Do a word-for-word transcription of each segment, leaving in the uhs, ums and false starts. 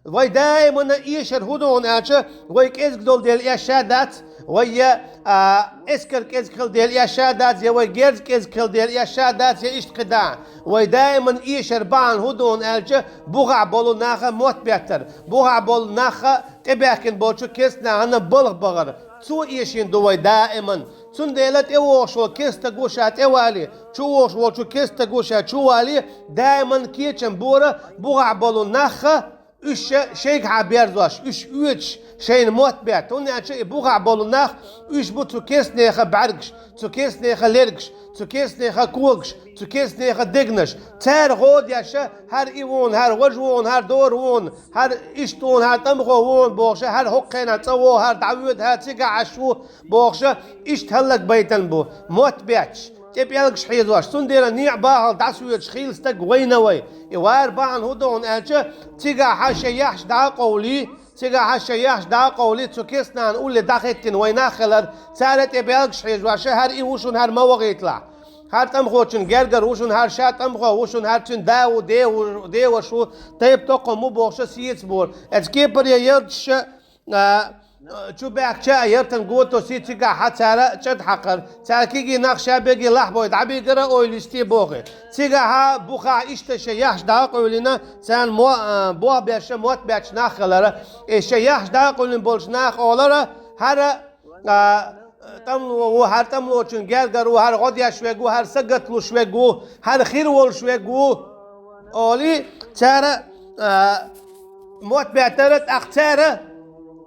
Вай даимана эшар хӀун ду хьуна аьлча, вай кӀезиг долу дела эшша дац, вай я, а, эскар кӀезиг хила дела эшша дац, я вай герз кӀезиг хила дела эшша дац, я иштта кхидӀа. Вай даимана эшар бахьана хӀун ду хьуна аьлча, бухахь болу наха мотт беттар, бухахь болу наха тӀебаьхкина болчу керста нахана балха бахар. Цо эшийна ду вай даиман. Цундела тӀевогӀуш волу керста стаг ву ша тӀевалий, чувогӀуш волчу керста стаг ву ша чувалий, даиман кечам бора бухахь болу наха, уьш ша шайгахьа берзош, уьш оьцуш, шайна мотт бетта. ХӀунда аьлча и бухахь болу нах, уьш бу цу керста нехан бӀаьргаш, цу керста нехан лергаш, цу керста нехан когаш, цу керста нехан дегнаш. Цара гӀо деш, хӀара и ву хьуна, хӀара важа ву хьуна, хӀара дора ву хьуна, хӀара иштта ву хьуна, хӀара тӀамхо ву хьуна бохуш, хӀара хӀокху хенахь цӀа вогӀу, хӀара дӀавоьду, хӀара цигахь Ӏаш ву бохуш, иштта хӀаллакбайтан бу, мотт бетташ, тӀе пӀелгаш хьийзош. Цундела некъ бахьалла дӀасавоьдуш хийла стаг вайна вай. И вар бахьана хӀун ду хьуна аьлча, цигахь шайн яххьаш дӀа а къовлий, цигахь шайн яххьаш дӀа а къовлий, цу керста нахана улле дӀахӀиттина вай нах хилар, цара тӀе пӀелгаш хьийзош, хӀара и ву шуна, хӀара ма вахийталахь. ХӀара тӀамхочун гергара ву шуна, хӀара ша тӀамхо ву шуна, хӀара цуьнан да ву, де ву, деваш ву, тайп-токхам ву бохуш сийца бора. Эцу кепаре ярташ, а, чу баьхкича а яртан гото сий цигахь цара чӀад хьакхар. Цара кегий нах ша берриге лахьбой дӀабигара, ойла йисте бохий. Цигахь бухахь иштта шайн яххьаш дӀа а къовлина, царна мо-, а, болх беш, мотт бетташ нах хилара. И шайн яххьаш дӀа а къовлина болчу наха олара, хӀара, а, тӀамло ву, хӀара тӀамлочун гергара ву, хӀара гӀо деш верг ву, хӀара сагатдеш верг ву, хӀара хир волуш верг ву, олий, цара, а, мотт беттара, тӀаккха цара,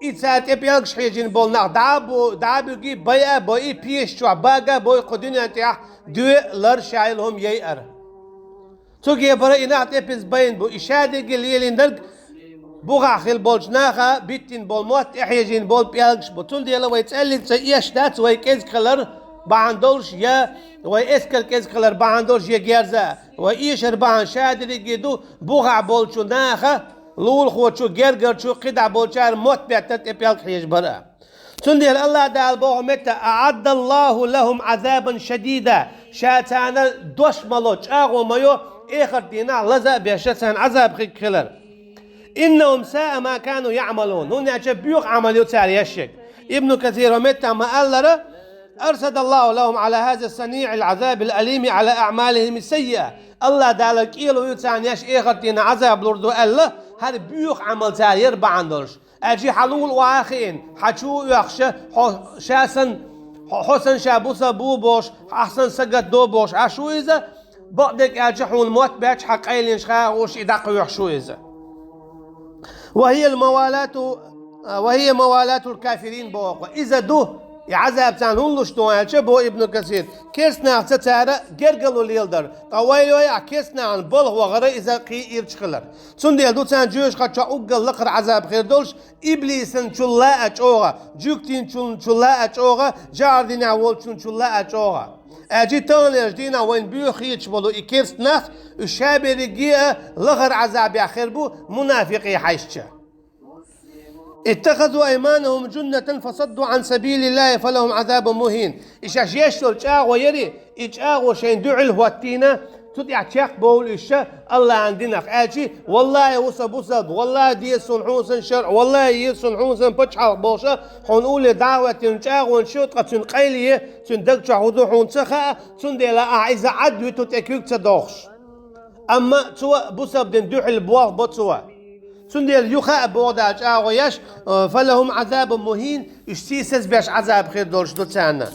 и цара тӀе пӀелгаш хьийжина болу нах дӀа а бу-, дӀа а буьгий, байа а бойий, пеша чохь бага а бой, кху дуьнен тӀехь доьалар, шайла хӀума яйар. Цу кепара и нах тӀепиза байна бу, и ша дерриге лелийнарг бухахь хилла болчу наха биттина болу мотт, тӀехьежийна болу пӀелгаш бу. Цундела вай цӀеллица эш дац вай кӀезиг хилар бахьана долуш, я вай эскар кӀезиг хилар бахьана долуш, я герза. Вай эшар бахьана ша дерриге ду, бухахь болчу наха, лулахочу, гергарчу, кхидӀа болчара мотт беттар, тӀе пӀелг хьежа бара. Цундела Аллах Дала боху метта: «АӀаддаллаху лахум Ӏазабан шадида», ша царна дош ма ло, чӀагӀо ма йо, эхарт дийнахь лаза а беш царна Ӏазаб хиг хилар. «Иннахум саа ма кану яъмалун», хӀунда аьлча боьха Ӏамал ю цара еш ерг. Ибну Касира метта ма-аллара: «Арсадаллаху лахум Ӏала хаза саниъил Ӏазабил алими Ӏала аъмалихим саййиа». Аллах Дала кӀело ю царна еш эхарт дийнахь Ӏазаб лур ду аьлла, хӀара боьха Ӏамал цара яр бахьана долуш. Аьлча хьан лула охьа а хиъна, хьан чу а оьхуш, хьо ша санна, хьо, хьо санна ша бусалба ву бохуш, ахь санна сагатдо бохуш Ӏаш ву иза, бакъдерг аьлча хьуна мотт бетташ, хьан къайленаш хьа а хууш, и дӀакхоьхьуш ву иза. «Ва хия мавалату, ва хия мавалатул кафирин», боху. Иза ду, и Ӏазаб царна хӀунда луш ду аьлча, бо Ибну Касир, керста нахаца цара гергарло леладар, ткъа вай лоья керста нахана балха вахара иза кхин ирча хилар. Цундела ду царна жоьжахати чохь уггар лакхара Ӏазаб хир долуш, иблисанчул а чӀогӀа, жуьгтинчул, чул а чӀогӀа, жӀар динехь волчунчул а чӀогӀа. Аьлча таханлерчу дийнахь вайна боьха хеташ болу и керста нах, уьш ша берриге а лахара Ӏазабехь хир бу мунафикъий хьаьжча. «Иттахазу айманахум жуннатан фасадду Ӏан сабилиллахи фалахум Ӏазабун мухин». И шаьш еш йолу чӀагӀо яри, и чӀагӀо шайн дуьхьал хӀоттийна, цу тӀехь чекхбовлу уьш ша Аллахьан динах. Аьлчи: «Валлахи, ву сан бусалба, валлахи, деза суна хьуна сан шарӀ, валлахи, еза суна хьуна сан пачхьалкх», бохуша, хьуна улле дӀа а хӀоьттина чӀагӀонаш ю, ткъа цуьнан къайле, цуьнан даг чохь хӀун ду хьуна ца хаьа, цундела ахь иза Ӏад виту тӀе куьг ца дохуш. Амма цо бусалба дин дуьхьал болх бо цо. Цундела юха а боху Дала чӀагӀо еш, «Фалахум Ӏазабун мухин», уьш сийсаз беш Ӏазаб хир долуш ду царна.